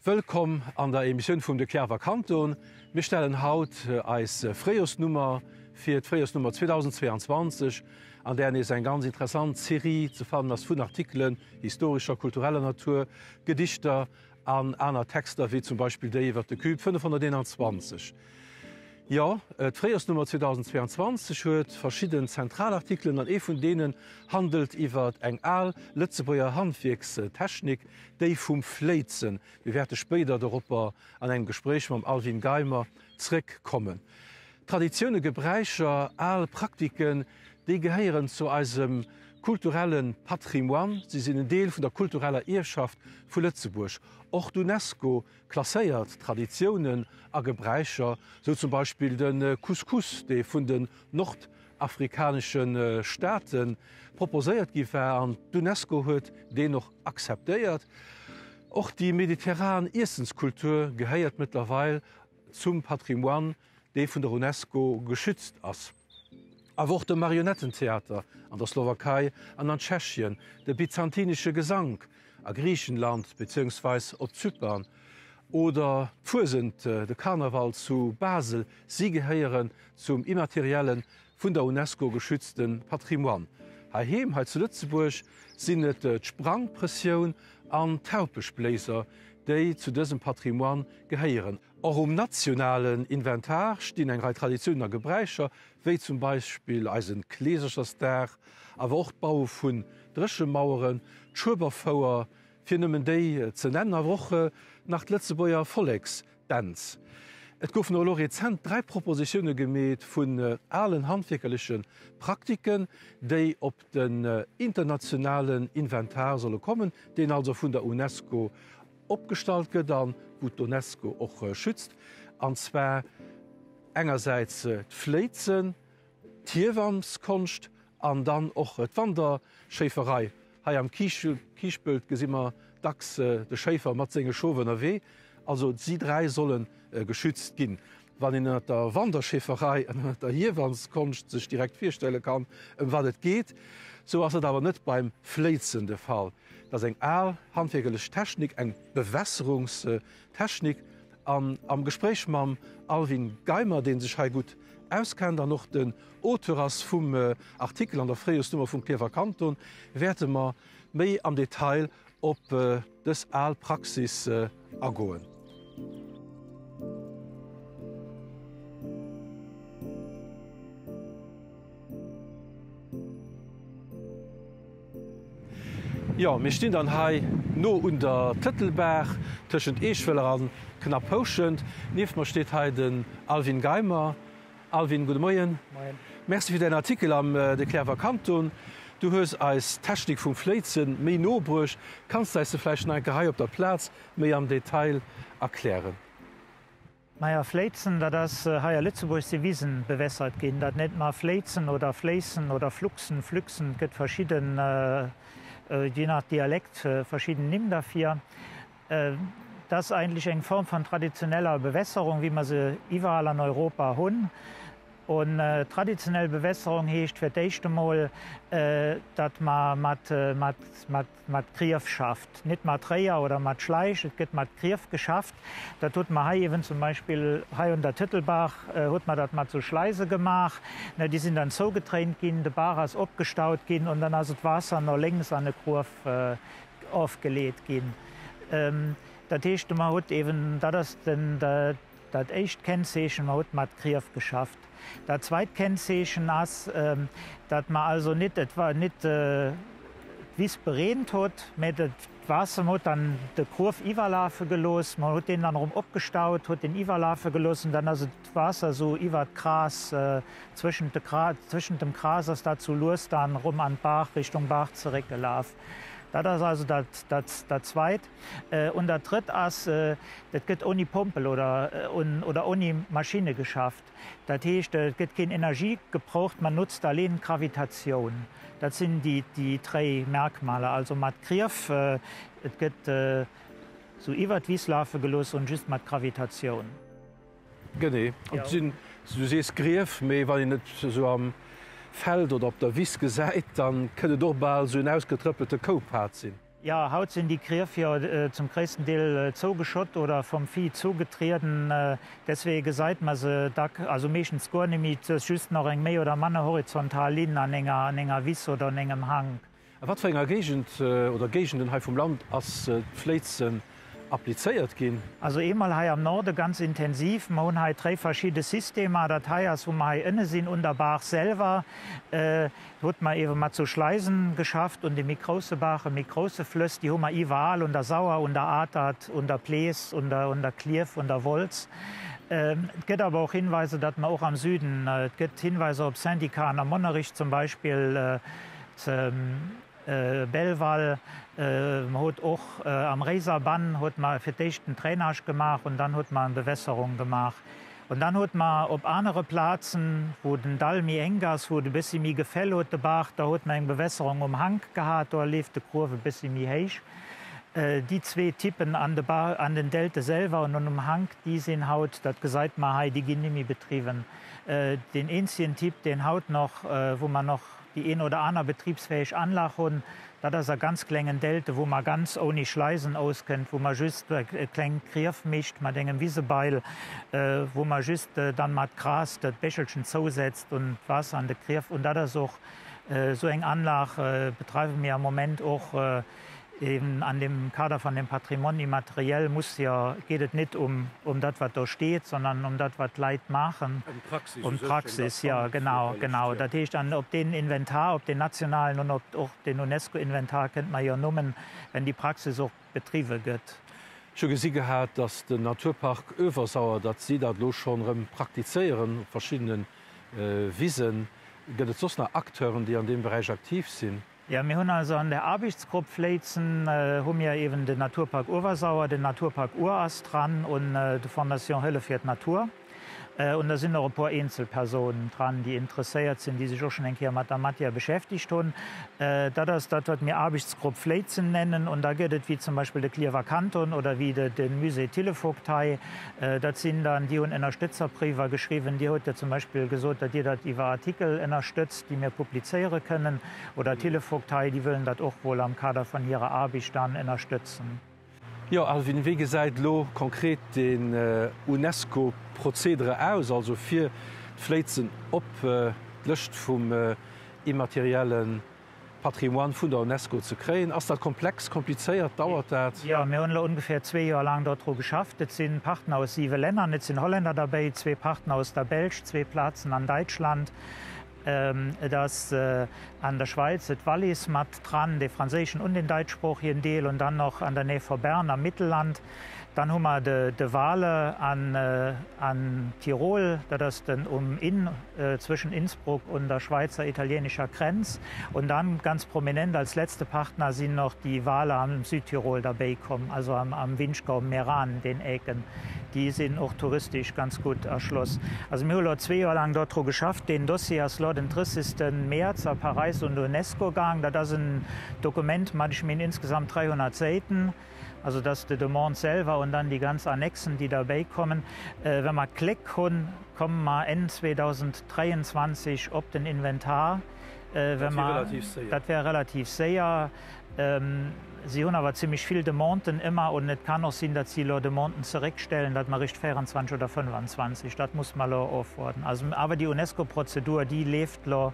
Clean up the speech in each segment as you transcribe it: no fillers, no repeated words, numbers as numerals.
Wëllkomm an der Emissioun vum De Cliärrwer Kanton. Mir stellen haut eis Fréijorsnummer fir, d'Fréijorsnummer 2022, an där nees eng ganz interessant Serie ze fannen ass vun Artikelen historescher, kultureller Natur, Gedichter an aner Texter, wéi zum Beispill déi iwwer de Cube 521. Jo, d'Fréijorsnummer 2022 huet verschidden zentral Artikelen an ee vun deenen handelt iwwer eng al Lëtzebuerger Handwierkstechnik, déi vum Fléizen. Mir wäerte spéider doropper an engem Gespréich mam Alvin Geimer zréckkommen. Traditioune, Gebräicher, al Praktiken, déi gehéieren zu eisem kulturelle Patrimoine, si sinn en Deel vun der kultureller Ierfschaft vu Lëtzebuerg. Och d'UNESCO klasséiert Traditiounen a Gebräicher, sou zum Beispill de Couscous, dee vun den nordafrikanesche Staate proposéiert gi war an d'UNESCO huet deen och akzeptéiert. Och déi mediterran Iessenskultur gehéiert mëttlerweil zum Patrimoine, dee vun der UNESCO geschützt ass. Awer och de Marionettentheater an der Slowakei an an Tschechien, de byzantinesche Gesank a Griichenland beziéungsweis op Zypern oder d'Fuesent, de Karneval zu Basel, si gehéieren zum immateriellen, vun der UNESCO geschützte Patrimoine. Heiheem, hei zu Lëtzebuerg, sinn et d'Sprangprëssioun an d'Haupeschbléiser, déi zu dësem Patrimoine gehéieren. Och um nationalen Inventar stinn eng Rei Traditiounen a Gebräicher, wéi zum Beispill eise Kleeserchersdag, awer och d'Baue vun Dréchemaueren, d'Schueberfouer, fir nëmmen déi ze nennen, awer och nach d'Lëtzebuerger Volleksdänz. Et goufen och elo rezent 3 Propositioune gemeet vun alen handwierkerleche Praktiken, déi op den internationalen Inventar solle kommen, deen also vun der UNESCO opgestallt gëtt an wou d'UNESCO och schützt, an zwar engersäits d'Fléizen, d'Hiewamskonscht an dann och d'Wanderschéiferei. Hei am Kiischpelt gesi mer dacks de Schéifer mat senge Schof ënnerwee. Also si 3 solle geschützt ginn. Wann een ënnert der Wanderschéiferei an ënnert der Hiewamskonscht sech direkt virstelle kann, ëm wat et geet, sou ass dat awer net beim Fléizen de Fall. Dat ass eng al handwierkerlech Technik, eng Bewässerungstechnik. An am Gespréich mam Alvin Geimer, dee sech hei gutt auskennt an och den Auteur ass vum Artikel an der Fréijorsnummer vum Klierfer Kanton, wäerte mer méi am Detail op dës al Praxis agoen. Jo, mir stinn dann hei no un der Tëtelbaach tëschent Eeschwëller an knapp Houschent. Nieft mer steet hei den Alvin Geimer. Alvin, gudde Moien. Moien. Merci fir däin Artikel am De Cliärrwer Kanton. Du hues eis d'Technik vum Fléizen méi no bruecht. Kanns de eis se vläicht nach eng Kéier hei op der Plaz méi am Detail erklären? Maja, Fléizen, dat ass hei a Lëtzebuerg si Wisen bewässert ginn. Dat nennt mer Fléizen oder Fléissen oder Fluxen, Flüxen. Et gëtt verschidden, je nach Dialekt, verschidden Nimm derfir. Et ass eigentlech eng Form van traditioneller Bewässerung, wéi mer se iwwerall an Europa hunn. Un traditionell Bewässerung heescht fir d'éischt emol, datt mer mat, mat, mat, mat Grief schafft. Nit mat Réier oder mat Schläich, et gëtt mat Grief geschafft. Dat huet mer hei ewen zum Beispill hei un der Tëtelbaach huet mer dat mat sou Schleise gemaach. Déi sinn dann zougetréint ginn, de Baach ass opgestaut ginn un dann ass et Waasser no lénks an e Gruef ofgeleet ginn. Dat heescht, mer huet ewen, dat ass den, Dat éischt Kennzeechen, mer huet mat Grief geschafft. Dat zweit Kennzeechen ass, datt mer also nit, et war nit d'Wiss bereent huet, mä d'Waasser, mer huet dann de Gruef iwwerlafe gelooss, mer huet deen dann erëm opgestaut, huet deen iwwerlafe gelooss an dann ass et d'Waasser esou iwwert d'Gras, zwëschent de Gras, zwëschent dem Gras ass dat sou lues dann erëm an d'Baach, Richtung Baach zeréckgelaf. Dat ass also dat, dat, dat zweit. Un dat drëtt ass, Et gëtt ouni Pompel oder oder ouni Maschinne geschafft. Dat heescht, et gëtt keen Energie gebraucht, man notzt alleen d'Gravitatioun. Dat sinn déi déi dréi Merkmaler, also mat Grief, et gëtt sou iwwer d'Wiss lafe gelooss und just mat Gravitatioun. Genee, an et sinn, du sees Grief, mee wann een et sou am Feld oder op der Wiss gesäit, dann kënnt et och bal sou en ausgetrëppelte Koupad sinn. Jo, haut sinn déi Krief jo zum gréissten Deel zougeschott oder vom Vieh zugetrieden. Deswege gesait mer se dack, also meeschtens guer nemmi. Et ass just nach eng méi oder manner horizontal Linn an enger an enger Wiss oder an engem Hank. A wat fir enger Géigend oder Géigenden hei vum Land ass d'Fléizen applizéiert ginn? Also eemol hei am Norde ganz intensiv. Mer hunn hei dréi verschidde Systemer. Dat hei ass, wou mer hei ënne sinn, un der Baach selwer. Do huet mer ewe mat sou Schleisen geschafft un de méi grousse Baachen, méi grousse Flëss, déi hu mer iwwerall, un der Sauer, un der Atert, un der Plees, un der, un der Klierf, un der Wolz. Et gëtt awer och Hinweiser, datt mer och am Süden, et gëtt Hinweiser op Syndicaten am Monnerich zum Beispill, ze Belval, mer huet och am Réiserbann huet mer fir d'éischt en Drainage gemaach und dann huet mer eng Bewässerung gemaach. Und dann huet mer op anere Plazen, wou den Dall méi enk ass, wou et e bëssi méi Gefäll huet, de Baach, da huet mer eng Bewässerung um Hank gehat, do leeft de Gruef e bëssi méi héich. Déi zwee Typen an de Ba, an den Delte selwer an um Hank, déi sinn haut, dat gesait mer hei, déi ginn nimmi betriwwen. Deen eenzegen Typ, deen haut nach, wou mer nach déi een oder aner betriebsfähig Anlag hunn, dat ass a ganz klengen Delte, wou mer ganz ouni Schleisen auskënnt, wou mer just e kleng Krief mécht mat engem Wisebeil, wou mer just dann mat Gras dat Béchelchen zousetzt und d'Waasser an de Krief. Und dat ass och esou eng Anlag betreiwe mir am Moment och Eben an dem Kader von dem Patrimoine immatériel muss jo, geet et nit um, um dat wat do steet, sondern um dat wat d'Leit maachen. Ëm d'Praxis u sech, ëm dat Praxis, jo, genau, genau. Dat heescht, an op deen Inventar, op deen nationalen an op och den UNESCO-Inventar kënnt mer jo nëmmen, wenn déi Praxis och betriwwe gëtt. Ech hu gesi gehat, datt den Naturpark Öewersauer, datt si dat elo schonn erëm praktizéieren op verschiddene Wisen. Gëtt et soss nach Acteuren, déi an deem Beräich aktiv sinn? Ja, mir hunn also an der Aarbechtsgrupp Fléizen hu mir eben den Naturpark Uewersauer, den Naturpark Our ass dran un de Fondation Hëllef fir d'Natur. Un da sinn och e puer Eenzelpersonen dran, déi interesséiert sinn, déi sech och schonn eng Kéier mat der Matière beschäftigt hunn. Dat ass dat, wat mir Aarbechtsgrupp Fléizen nennen. Un da gëtt et wéi zum Beispill de Klierfer Kanton oder wéi de Musée Thillevogtei, Dat sinn dann, déi hunn Ënnerstëtzerbriwer geschriwwen. Dir hutt jo zum Beispill gesot, datt Dir dat iwwer Artikel ënnerstëtzt, déi mir publizéiere kënnen. Oder d'Thillevogtei, déi wëllen dat och wuel am Kader vun hirer Aarbecht dann ënnerstëtzen. Jo, Alvin, wéi gesäit elo konkret deen UNESCO-Prozedere aus, also fir d'Fléizen op d'Lëscht vum immaterielle Patrimoine vun der UNESCO ze kréien? Ass dat komplex, komplizéiert? Dauert dat? Jo, mir hunn elo ongeféier zwee Joer laang dodru geschafft. Et si Partner aus siwe Länner. Et sinn Hollänner derbäi, zwee Partner aus der Belsch, zwee Plazen an Däitschland. Et ass an der Schweiz et Wallis mat dran, dee franséischen und den däitschsproochigen Deel, und dann noch an der Nähe vor Bern am Mittelland. Dann hu mer de Wale an Tirol, dat ass den um Inn, zwëschen Innsbruck und der schweizer-italienischer Grenz. Und dann ganz prominent als letzte Partner sinn noch déi Wale am Südtirol derbäi komm, also am Vinschgau, Meran, den Ecken. Déi sinn och touristesch ganz gutt erschloss. Also mir hu lo zwee Joer laang dodru geschafft. Deen Dossier ass lo den 30. Mäerz a Paräis un d'UNESCO gaang. Dat ass en Dokument mat, ech meen, insgesamt 300 Säiten. Also dass de Demande selwer und dann déi ganz Annexen, déi derbäikommen. Wa mer Gléck hunn, komme mer Enn 2023 op den Inventar. Dat wier relativ séier. Dat wär relativ séier. Si hunn awer zimmlech vill Demanden ëmmer und et kann och sinn, datt si elo Demanden zeréckstellen, datt mer Richt 24 oder 25, dat muss mer elo ofwaarden. Also awer déi UNESCO-Prozedur, déi leeft elo.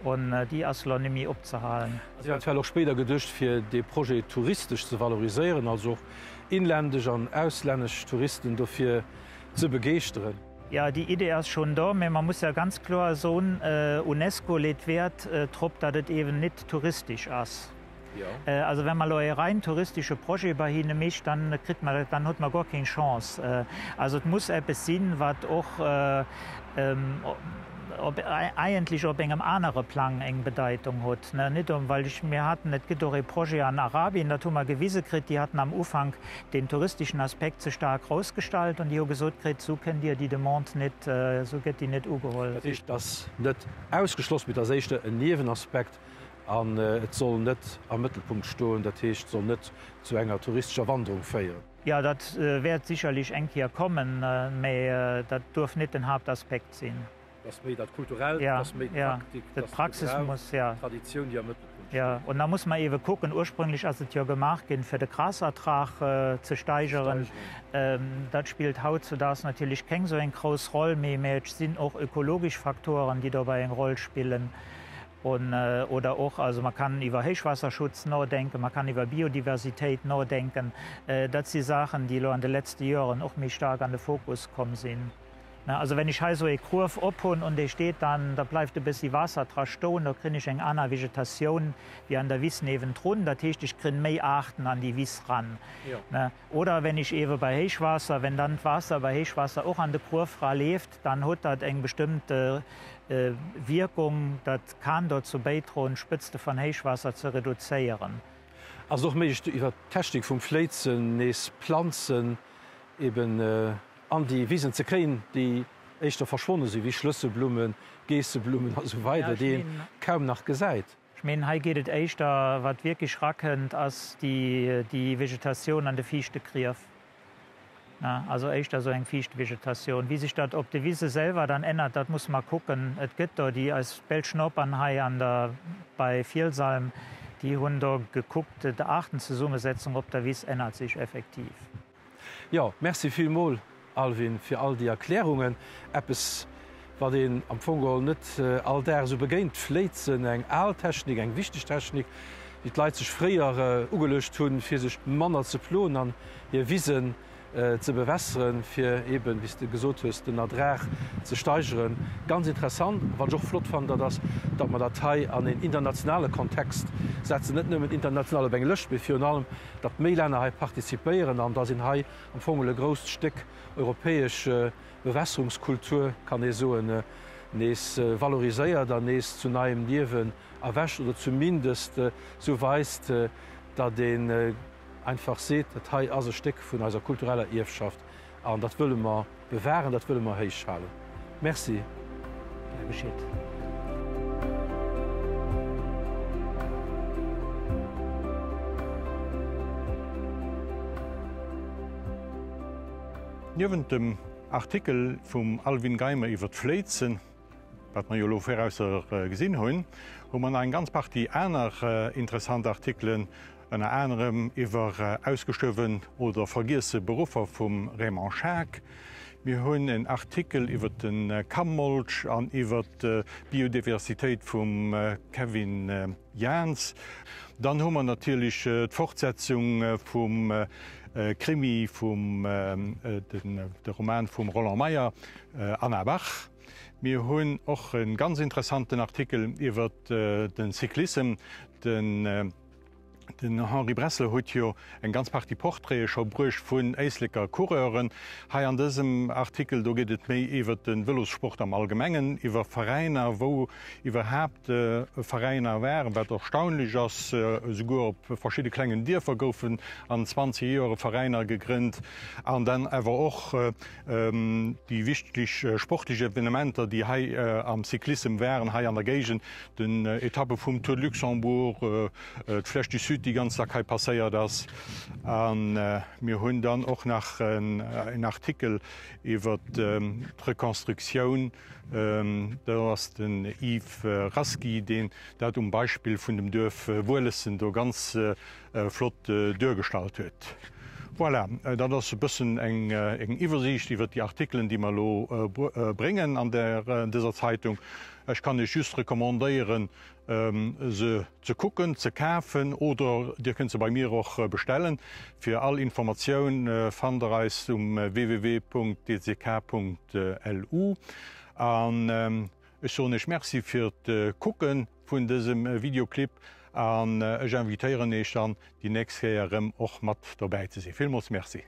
Un déi ass elo nemmi opzehalen. Ass eventuell och spéider geduecht fir dee Projet touristesch ze valoriséieren, also och inländesch an auslännesch Touristen dofir ze begeeschteren? Jo, déi Idee ass schonn do, mä man muss ja ganz kloer soen, UNESCO leet Wäert drop, datt et eeben nit touristesch ass. Also wa mer elo e rein touristesche Projet bei hinne mécht, dann kritt mer, dann huet mer guer keng Chance. Also et muss eppes sinn, wat och op eigentlech op engem anere Plang eng Bedeitung huet. Net om, well ech, mir haten, et gëtt och e Projet an Arabien, dat hu mer gewise kritt, déi haten am Ufank den touristeschen Aspekt ze staark rausgestallt an déi hu gesot kritt, esou kënnt Dir déi Demande net, esou gëtt déi net ugeholl. Dat heescht, et ass net ausgeschloss, mee et ass éischter en Niewenaspekt. An et soll net am Mëttelpunkt stoen, dat heescht, soll net zu enger touristescher Wanderung féieren. Jo, dat wäert sicherlech eng Kéier kommen, mä dat duerf net den Haaptaspekt sinn. Et ass méi dat Kulturellt, et ass méi d'Praktik, et ass de Gebrauch, d'Traditioun, déi am Mëttelpunkt steet. Jo, und da muss man ewe kucken, ursprünglich ass et jo gemaach ginn, fir de Grasertrag ze steigeren. Dat spillt hautzudags natierlech keng sou eng grouss Roll méi, mä et sinn och ökologesch Faktoren, déi dobäi eng Roll spillen. Oder och, also man kann iwwer Héichwaasserschutz nodenken, man kann iwwer Biodiversitéit nodenken. Dat si Saachen, déi elo an de letzte Joren och méi staark an de Fokus komm sinn. Also wenn ech hei esou ee Kruef ophunn und dee steet dann, da bleift e bëssi Waasser dra stoen, da krin ech eng aner Vegetatioun wéi an der Wiss niewendrun. Dat heescht, ech krin méi Aarten an déi Wiss ran. Oder wenn ech ewe bei Héichwaasser, wenn dann d'Waasser bei Héichwaasser och an de Kruef raleeft, dann huet dat eng bestëmmte Wierkung, dat kann dozou bäidroen, d'Spëtzte van Héichwaasser ze reduzéieren. Ass et och méiglech, iwwer d'Technik vum Fléizen nees Planzen eben an déi Wisen ze kréien, déi éischter verschwonne sinn, wéi Schlësselblummen, Geesseblummen a sou weider, déi een kaum nach gesäit? Ech meen, hei geet et éischter, wat wierklech rakënnt, ass déi Vegetatioun an de fiichte Krief. Also éischter esou eng fiicht Vegetatioun. Wéi sech dat op de Wise selwer dann ännert, dat musse mer kucken. Et gëtt do déi, eis belsch Nopern hei an der, bei Vielsalm, déi hunn do gekuckt, d'Aartenzesummesetzung op der Wiss ännert sech effektiv. Jo, merci villmol Alvin fir all déi Erklärungen. Eppes wat een am Fong geholl net all Dag esou begéint, d'Fléizen, eng al Technik, eng wichteg Technik, déi d'Leit sech fréier ugeluecht hunn, fir sech manner ze ploen an hir Wisen ze bewässeren, fir eben, wéi s de gesot hues, den Ertrag ze steigeren. Ganz interessant. Wat ech och flott fannen, dat ass, datt mer dat hei an een internationale Kontext setzen, net nëmmen international op eng Lëscht, mee virun allem, datt méi Länner hei participéieren an datt een hei am Fong e grousst Stéck europäesch Bewässerungskultur, kann ee soen, nees valoriséiert an nees zu neiem Liewen erwächt oder zumindest esou weist, datt een einfach seet, dat hei ass e Stéck vun eiser kultureller Ierfschaft an dat wëlle mer bewahren, dat wëlle mer héich halen. Merci. Gär geschitt. Niewent dem Artikel vum Alvin Geimer iwwer d'Fléizen, wat mer jo elo virausser gesinn hunn, hu mer nach eng ganz Partie aner interessant Artikelen, ënner anerem iwwer ausgestuerwen oder vergiesse Beruffer vum Raymond Schaack. Mir hunn en Artikel iwwer de Kammolch an iwwer d'Biodiversitéit vum Kevin Jaans. Dann hu mer natierlech d'Fortsetzung vum Krimi vum, de Roman vum Roland Meyer, Anna Bach. Mir hunn och e ganz interessanten Artikel iwwer de Cyclissem. Den Henri Bressler huet jo eng ganz Partie Portraite scho bruecht vun Éisleker Coureuren. Hei an dësem Artikel, do geet et méi iwwer de Vëlossport am Allgemengen, iwwer Veräiner, wou iwwerhaapt Veräiner waren, wat erstaunlech ass, esouguer op verschidde klengen Dierfer goufen an 20 Joere Veräiner gegrënnt an dann awer och déi wichteg sportlech Evenementer, déi hei am Cyclissem waren, hei an der Géigend, den Etappe vum Tour de Luxembourg, d'Flèche du Sud, déi ganz dack hei passéiert ass. A mir hunn dann och nach en Artikel iwwer d'Reconstructioun Do ass den Yves Rasqui, deen dat um Beispill vun dem Duerf Wuelessen do ganz flott duergestallt huet. Voilà, dat ass e bëssen eng Iwwersiicht iwwer déi Artikelen, déi mer elo bréngen an dëser Zeitung. Ech kann Iech just recommandéieren, se ze kucken, ze kafen oder Dir kënnt se bei mir och bestellen. Fir all Informatioun fannt der eis um www.dck.lu. An ech soen Iech Merci fir d'Kucke vun dësem Videoclip an ech invitéieren Iech dann déi nächst Kéier erëm och mat dobäi ze sinn. Villmools Merci.